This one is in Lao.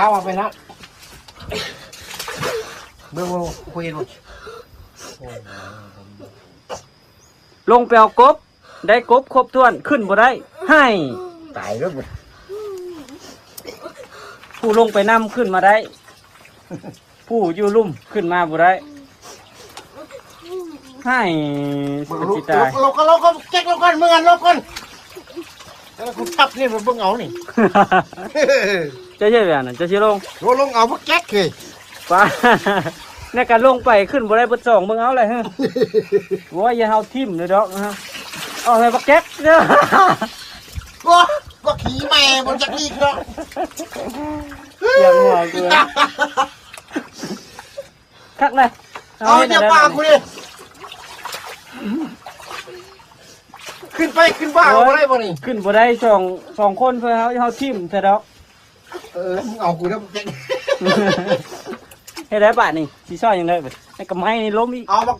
ເອົາໄປນະ ເບິ່ງ ເບິ່ງ ຜູ້ເຮັດບໍ່ ລົງໄປເອົາກົບ ໄດ້ກົບຄົບຖ້ວນ ຂຶ້ນບໍ່ໄດ້ ໃຫ້ ຕາຍແລ້ວ ຜູ້ລົງໄປນຳຂຶ້ນມາໄດ້ ຜູ້ຢູ່ລຸ່ມຂຶ້ນມາບໍ່ໄດ້ ໃຫ້ ເບິ່ງ ຊິຕາຍ ລົງ ລົງ ລົງ ແຈັກ ລົງກ່ອນ ເບິ່ງອັນ ລົງກ່ອນ ແລ້ວກູທັບນີ້ ເບິ່ງເອົານີ້ ເຈົ້າເຮັດແບບນັ້ນ ເຈົ້າຊິລົງ ລົງ ລົງເອົາບັກແຈັກເຮີຍ ປ້າ ແນວກະລົງໄປຂຶ້ນບໍ່ໄດ້ເບິດສອງ ເບິ່ງເອົາແຫຼະເຮີຍ ໂອ້ຍ ຢ່າເຮົາຖິ້ມເລີຍດອກ ອອກໃຫ້ບັກແຈັກເດີ້ ໂອ້ຍ ບັກຂີ້ແມ່ບໍ່ຈັກອີກດອກ ຢ່າຫົວເກີນ ຄັກເລີຍ ເອົາ ຢ່າປາກກູເດ້ ຂຶ້ນໄປ ຂຶ້ນບໍ່ ໂອ້ຍ ບໍ່ໄດ້ບໍ່ນີ້ ຂຶ້ນບໍ່ໄດ້ ສອງ ສອງຄົນ ເພື່ອເຮົາ ເຮົາຖິ້ມຊະດອກ ເອີ ມຶງເອົາກູແລ້ວ ເຮັດໄດ້ບາດນີ້ ຊິຊ່ອຍຫຍັງໄດ້ບາດ ໃຫ້ກຳໄມ້ນີ້ລົ້ມອີກ ເອົາບັກ